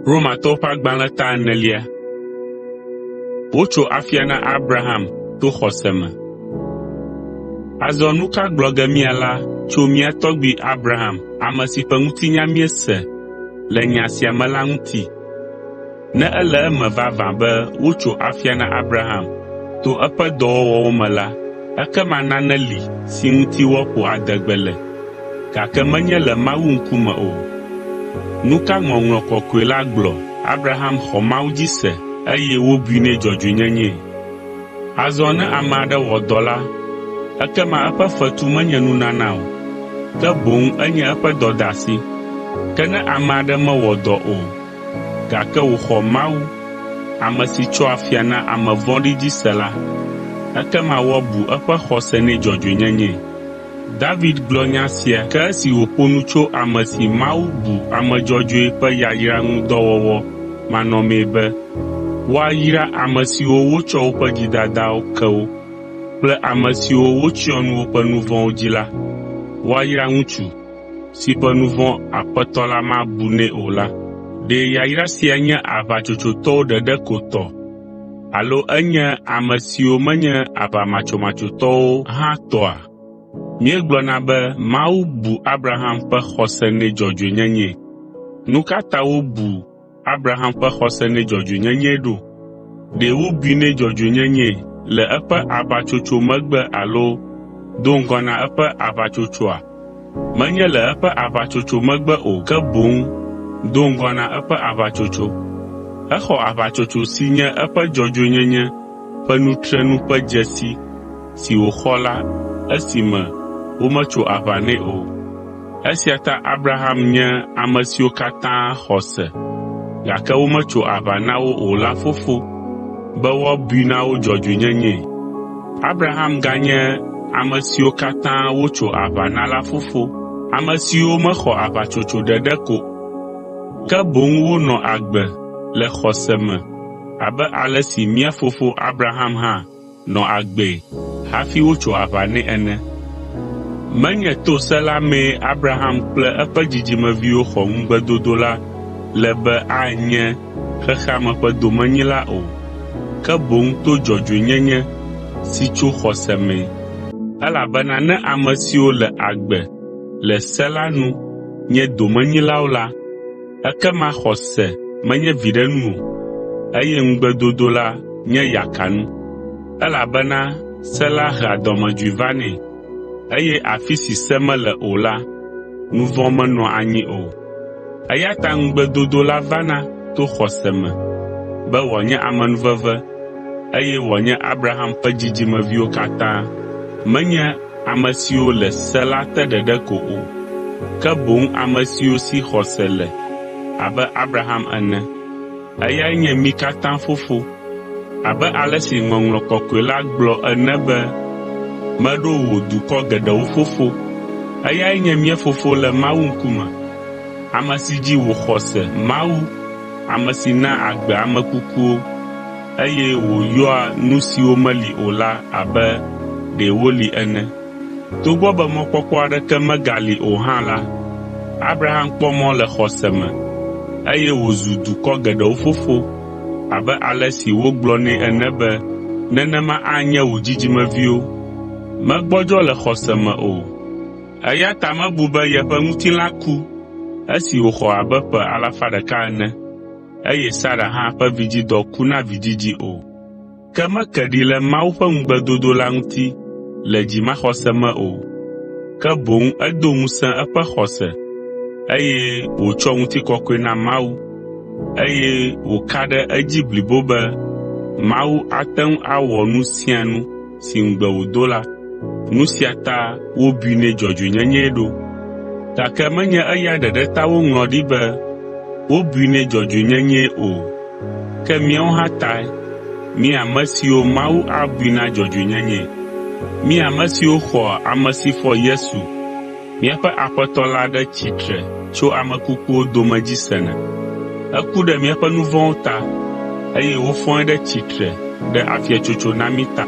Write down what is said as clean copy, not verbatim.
Romatɔwo ƒe agbalẽ ta enelia. Wotso afia na Abraham to xɔse me. Azɔ nu ka gblɔ ge míala tso mía tɔgbui Abraham, ame si ƒe ŋutinya míese le nya sia me la ŋuti? Ne ele eme vavã be wotso afia na Abraham to eƒe dɔwɔwɔwo me la, ekema nane li si ŋuti woaƒo adegbe le, gake menye le Mawu ŋkume o. Nu ka Ŋɔŋlɔ Kɔkɔe la gblɔ? Abraham xɔ Mawu dzi se eye wobui nɛ dzɔdzɔenyenyee. Azɔ ne ame aɖe wɔ dɔ la, ekema eƒe fetu menye nunana o, ke boŋ enye eƒe dɔdeasi. Ke ne ame aɖe mewɔ dɔ o, gake wòxɔ Mawu, ame si tsoa afia na ame vɔ̃ɖi dzi se la, ekema woabu eƒe xɔse nɛ dzɔdzɔenyenyee. David gblɔ nya sia ke esi wòƒo nu tso ame si Mawu bu ame dzɔdzɔe ƒe yayra ŋu dɔ wɔwɔ manɔmee be, “Woayra ame siwo wotsɔ woƒe dzidadawo ke wo kple ame siwo wotsyɔ nu woƒe nu vɔ̃wo dzi la. Woayra ŋutsu si ƒe nu vɔ̃ Aƒetɔ la mabu nɛ o la.” Ɖe yayra sia nye aʋatsotsotɔwo ɖeɖe ko tɔ alo enye ame siwo menye aʋamatsomatsotɔwo hã tɔa? Míegblɔna be Mawu bu Abraham ƒe xɔse nɛ dzɔdzɔenyenyee. Nu ka ta wobu Abraham ƒe xɔse nɛ dzɔdzɔenyenyee ɖo? Ɖe wobui nɛ dzɔdzɔenyenyee le eƒe aʋatsotso megbe alo do ŋgɔ na eƒe aʋatsotsoa? Menye le eƒe aʋatsotso megbe o, ke boŋ do ŋgɔ na eƒe aʋatsotso. Exɔ aʋatsotso si nye eƒe dzɔdzɔenyenye ƒe nutrenu ƒe dzesi si wòxɔ la esime wometso aʋa nɛ o. Esia ta Abraham nye ame siwo katã xɔ se, gake wometso aʋa na wo o la fofo be woabui na wo dzɔdzɔenyenyee. Abraham ganye ame siwo katã wotso aʋa na la fofo, ame siwo mexɔ aʋatsotso ɖeɖe ko o, ke boŋ wonɔ agbe le xɔse me abe ale si mía fofo Abraham hã nɔ agbee hafi wotso aʋa nɛ ene. Menye to se la mee Abraham kple eƒe dzidzimeviwo xɔ ŋugbedodo la le be anye xexea me ƒe domenyila o, ke boŋ to dzɔdzɔenyenye si tso xɔse mee. Elabena ne ame siwo le agbe le se la nu nye domenyilawo la, ekema xɔse menye viɖenu o, eye ŋugbedodo la nye yakanu, elabena se la hea dɔmedzoe vanɛ, eye afi si se mele o la, nu vɔ̃ menɔa anyi o. Eya ta ŋugbedodo la vana to xɔse me be wòanye amenuveve, eye wòanye Abraham ƒe dzidzimeviwo katã, menye ame siwo le se la te ɖeɖe ko o, ke boŋ ame siwo si xɔse le abe Abraham ene. Eyae nye mí katã fofo. Abe ale si Ŋɔŋlɔ Kɔkɔe la gblɔ ene be, “Meɖo wò dukɔ geɖewo fofo.” Eyae nye mía fofo le Mawu ŋkume, ame si dzi wòxɔ se Mawu, ame si naa agbe ame kukuwo, eye wòyɔa nu siwo meli o la abe ɖe woli ene. Togbɔ be mɔkpɔkpɔ aɖeke megali o hã la, Abraham kpɔ mɔ le xɔse me, eye wòzu dukɔ geɖewo fofo abe ale si wogblɔ nɛ ene be, “Nenema anye wò dzidzimeviwo.” Megbɔdzɔ le xɔse me o, eya ta mebu be yeƒe ŋutilã ku esi wòxɔ abe ƒe alafa ɖeka ene, eye Sara hã ƒe vidzidɔ ku na vidzidzi o. Ke meke ɖi le Mawu ƒe ŋugbedodo la ŋuti le dzimaxɔse me o, ke boŋ edo ŋusẽ eƒe xɔse, eye wòtsɔ ŋutikɔkɔe na Mawu, eye wòka ɖe edzi blibo be Mawu ate ŋu awɔ nu sia nu si ŋugbe wòdo la. Nu sia ta wobui nɛ dzɔdzɔenyenyee ɖo. Gake menye eya ɖeɖe ta woŋlɔ ɖi be wobui nɛ dzɔdzɔenyenyee o, ke míawo hã tae, mí ame siwo Mawu abui na dzɔdzɔenyenyee. Mí ame siwo xɔa ame si fɔ Yesu, míaƒe Aƒetɔ la ɖe tsitre tso ame kukuwo dome dzi sena. Eku ɖe míaƒe nu vɔ̃wo ta, eye wofɔe ɖe tsitre ɖe afiatsotso na mí ta.